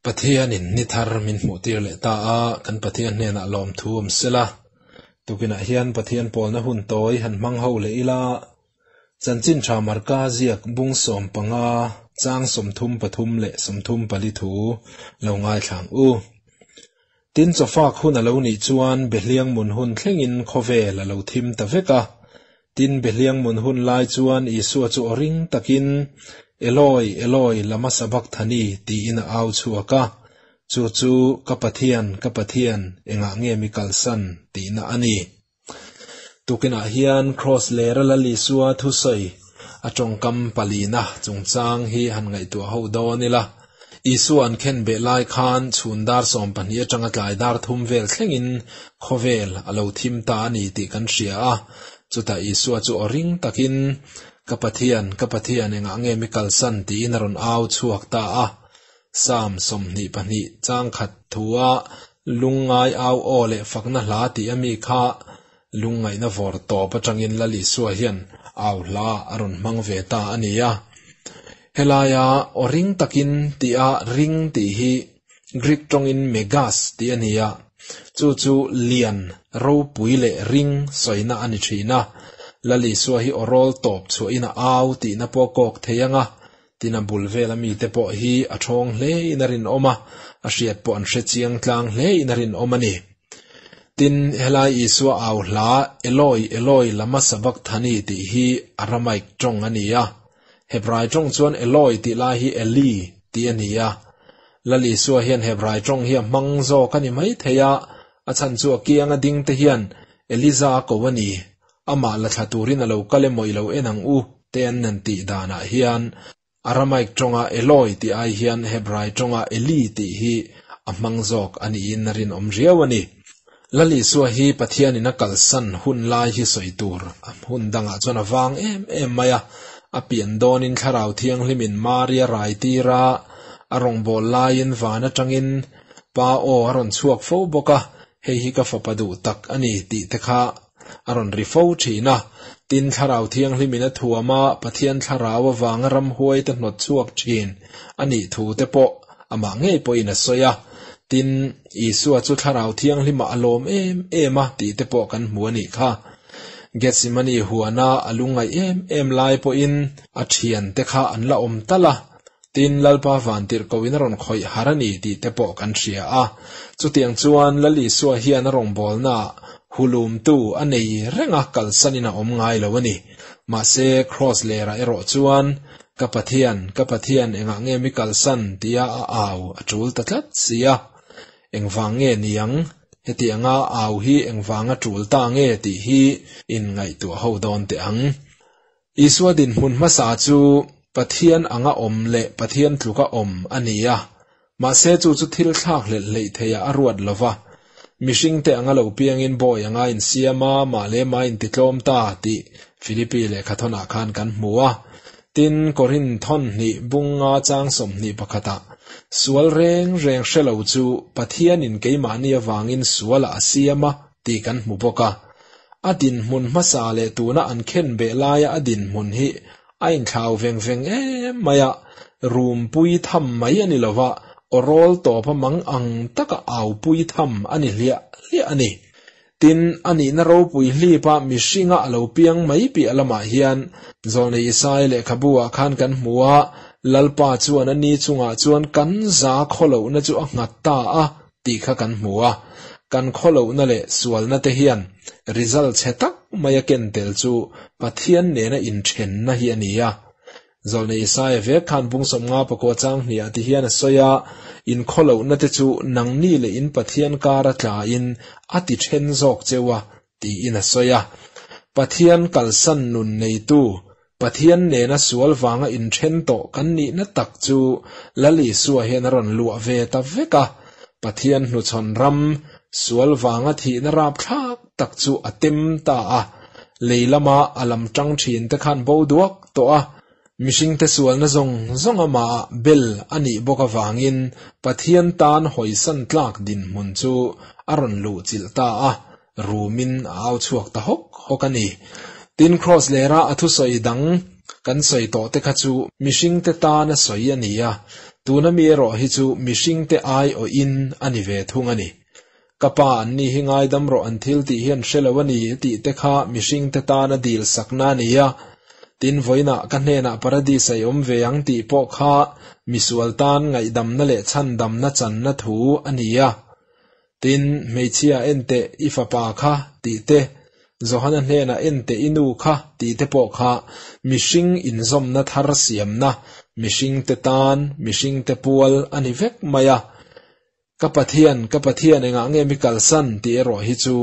Pathianin ni thar min hmuh tir leh ta a, kan Pathian hnenah lawmthu awm sela. Tukinah hian Pathian pawlna hun tawi han hmang ho leh ila, Chanchin tha Marka ziak bung 15 chang 33 leh 34 thu lo ngaithlang u. Tin chawfak hun a lo nih chuan Behliang mun hun thlengin khawvel a lo thim ta vek a. Tin Behliang mun hun lai chuan Isua chu aw ring takin, Eloi, Eloi, lama sabakthani, tiin a au chhuak a. Chu chu, Ka Pathian, ka Pathian, engah nge mi kalsan? tihna a ni. Tukinah hian Kraws lera Lal Isua thusawi a tawngkam palina chungchang hi han ngaihtuah ho dawn ila. Isua an khen beh lai khan chhun dar 12 atanga tlai dar thum vel thlengin khawvel a lo thim ta a ni tih kan hria a. Chutah Isua chu aw ring takin, Ka Pathian, ka Pathian, engah nge mi kalsan? tiin a rawn au chhuak ta a. Psalm 22 chang khat thua lungngai au aw leh fakna hla tih ami kha lungngaihna vawr tawp atangin Lal Isua hian au hla a rawn hmang ve ta a ni a. Helaia aw ring takin tia ring tih hi Greek tawngin megas tih a ni a, chu chu lian, ropui leh ring sawina a ni thin a. Lal Isua hi aw rawl tawp chhuahin a au tihna pawh kawk thei anga, Tin a bul vela mite pawh hi a thawng hle in a rinawm a, a hriat pawh an hre chiang tlang hle in a rinawm a ni. Tin, helai Isua au hla Eloi, Eloi, lama sabakthani tih hi Aramaic tawng a ni a. Hebrai tawng chuan Eloi tih lai hi Eli tih a ni a. Lal Isua hian Hebrai tawng hi a hmang zawk a ni mai thei a, a chhan chu a kianga ding te hian Eliza a ko a ni. Amah la thla turin a lo kal emaw i lo en ang u te an nan tih danah hian Aramaic tawnga Eloi tih ai hian Hebrai tawnga Eli tih hi a hmang zawk a niin a rinawm riau a ni. Lal Isua hi Pathianin a kalsan hun lai hi sawi tur a hun dangah chuan a vang em em mai a, a pian dawnin Thlarau Thianghlimin Maria rai tir a, a rawngbâwl laiin van atangin Pa aw a rawn chhuak fo bawk a, hei hi ka fapa duh tak a ni tih te kha a rawn ri fo thin a. Tin, Thlarau Thianghlimin a thuam a, Pathian Thlarau avanga ramhuai te hnawt chhuak thin a nih thu te pawh amah ngei pawhin a sawi a. Tin, Isua chu Thlarau Thianghlimah a lawm em em a tih te pawh kan hmu a nih kha. Gethsemane huana a lungngaih em em lai pawhin a thian te kha an la awm tal a. Tin, Lalpa vantirhkohin a rawn khawih har a ni tih te pawh kan hria a. Chutiang chuan Lal Isua hian a rawngbawlnaah hulumtu a nei reng a, kalsanin a awm ngai lo a ni. Mahse, Kraws lerah erawh chuan, Ka Pathian, ka Pathian, engah nge mi kalsan? tia a au a tul ta tlat si a. Engvang nge ni ang? Heti anga au hi engvanga tul ta nge tih hi inngaihtuah ho dawn teh ang. Isua dinhmun hmasa chu Pathian anga awm leh Pathian tluka awm a ni a, mahse chu chu thil thlak hlelh hleih theiah a ruat lo va. Mihringte anga lo piangin bawi anga insiam a, mah leh mah intitlawm ta tih Philippi lehkhathawnah khan kan hmu a. Tin, Korinth thawn hnih bung nga chang 21 ah, Sual reng reng hre lo chu Pathianin keimahni avangin sualah a siam a tih kan hmu bawk a. A dinhmun hmasa leh tuna an khen beh laia a dinhmun hi a inthlau veng veng em mai a, rum pui tham mai a ni lova, aw rawl tawp a mang ang taka au pui tham a ni hliah hliah a ni. Tin, a nihna ropui hlipa mihringa a lo piang mai piah lamah hian Zawlnei Isaia lehkhabu ah khan kan hmu a, Lalpa chuan a ni chungah chuan kan za khawlohna chu a nghat ta a, tih kha kan hmu a, kan khawlohna leh sualna te hian result chhe tak mai a ken tel chu Pathian nena inthenna hi a ni a. Zawlnei Isaia vek khan bung 54 chang hniah ti hian a sawi a, In khawlohna te chu nangni leh in Pathian kara tlain a ti then zawk cheu a, tiin a sawi a. Pathian kalsan nun neitu, Pathian nena sual vanga inthen tawh kan nihna tak chu Lal Isua hian a rawn luah ve ta vek a. Pathian hnuchhawn ram, sual vanga thihna rapthlak tak chu a tem ta a. Lei lama a lam tang thin te khan bo duak tawh a. Mihringte sualna zawng zawng amah bel a nih bawk avangin Pathian tan hawisan tlak dinhmun chu a rawn luh chilh ta a, rumin a au chhuak ta hawk hawk a ni. Tin, Kraws lera a thusawi dang kan sawi tawh te kha chu mihringte tana sawi a ni a. Tuna mi erawh hi chu mihringte aiawhin a ni ve thung a ni. Ka pa an ni hi ngaidam rawh an thil tih hi an hre lo a ni tih te kha mihringte tana dil sakna a ni a. Tin, vawiinah ka hnenah Paradis a i awm ve ang tih pawh kha misual tan ngaihdamna leh chhandamna channa thu a ni a. Tin, hmeichhia en teh i fapa kha tih te, Johana hnenah en teh i nu kha tih te pawh kha mihring inzawmna thar siamna, mihringte tan, mihringte pual a ni vek mai a. Ka Pathian, ka Pathian engah nge mi kalsan tih erawh hi chu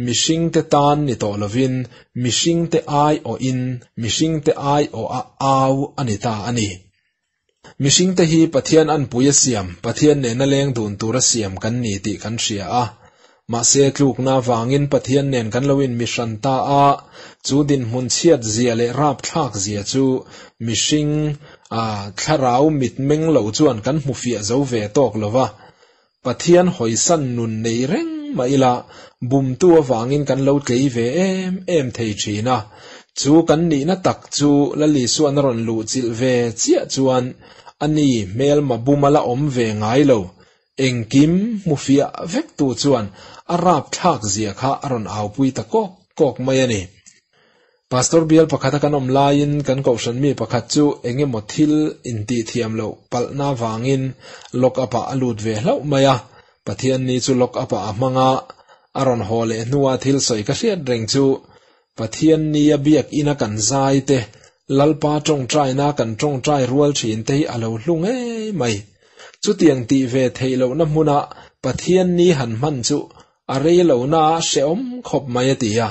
mihringte tan ni tawh lovin mihringte aiawhin, mihringte aiawha au a ni ta a ni. Mihringte hi Pathian anpui a siam, Pathian nena leng dun tura siam kan ni tih kan hria a. Mahse tlukna avangin Pathian nen kan lo inmihran ta a, chu dinhmun chhiat zia leh rapthlak zia chu mihring a thlarau mitmeng lo chuan kan hmu fiah zo ve tawk lo va. Pathian hawisan nun nei reng mah ila bumtu avangin kan lo tlei ve em em thei thin a. Chu kan nihna tak chu Lal Isuan a rawn luhchilh ve chiah chuan ani hmelma buma la awm ve ngai lo. Engkim hmu fiah vektu chuan a rapthlak zia kha a rawn aupui ta kawk kawk mai a ni. Pastor bial pakhata kan awm laiin kan kohhran mi pakhat chu eng emaw thil intih thiam loh palhna vangin lock up ah a lut ve hlauh mai a. Pathian ni chu lock up ah a hmang a, a rawn haw leh hnua thil sawi ka hriat reng chu Pathian nia biak ina kan zai te, Lalpa tawngtaina kan tawngtai rual thin te hi a lo hlu ngei mai. Chutiang tih ve theih lohna hmuna Pathian ni han hman chu a rei lohna a hrehawm khawp mai a ti a.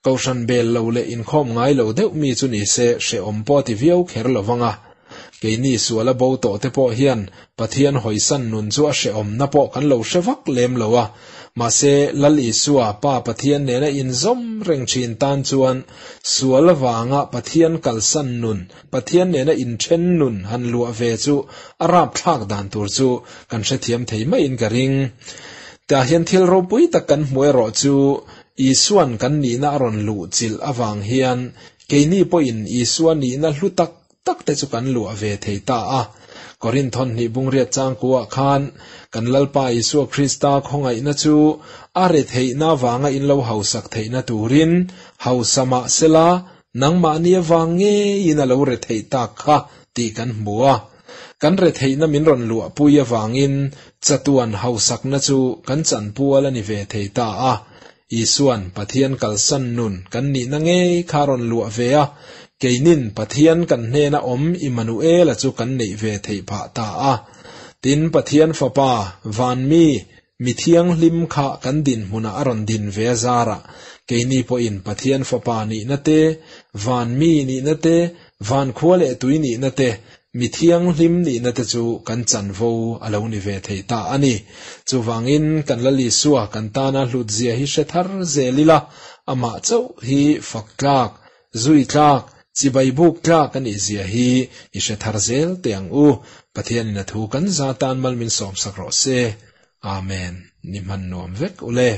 Kohhran bel lo leh inkhawm ngai lo deuh mi chu ni se hrehawm pawh a ti viau kher lo vang a. Keini suala bo tawh te pawh hian Pathian hawisan nun chu a hrehawmna pawh kan lo hre vak lem lo a, mahse Lal Isua, Pa Pathian nena inzawm reng thin tan chuan sual avanga Pathian kalsan nun, Pathian nena inthen nun han luah ve chu a rapthlak dan tur chu kan hrethiam thei maiin ka ring. Tah hian thil ropui tak kan hmu erawh chu Isuan kan nihna a rawn luhchilh avang hian keini pawhin Isua nihna hlu tak tak te chu kan luah ve thei ta a. Korinth thawhnih bungriat changkuah khan kan Lalpa Isua Krista khawngaihna chu a re theihna vanga in lo hausak theihna turin hausa mah sela nangmahni avang ngeiin a lo re theih tak kha tih kan hmu a. Kan re theihna min rawn luahpui avangin chatuan hausakna chu kan chanpual a ni ve thei ta a. Isuan Pathian kalsan nun kan nihna ngei kha rawn luah ve a, keinin Pathian kan hnena awm Immanuela chu kan neih ve theih phah ta a. Tin, Pathian Fapa, van mi, mi thianghlim kha kan dinhmunah a rawn din ve a zarah keini pawhin Pathian Fapa nihna te, van mi nihna te, van khua leh tui nihna te, Mi thianghlim nihna te chu kan chanvo a lo ni ve thei ta a ni. Chuvangin kan Lal Isua kan tana hlutzia hi hre thar zel ila, amah chauh hi fak tlak, zui tlak, chibai buk tlak a nihzia hi i hre thar zel teh ang u. Pathianin a thu kan za tan mal min sawmsak rawh se. Amen. Ni hman nuam vek ule.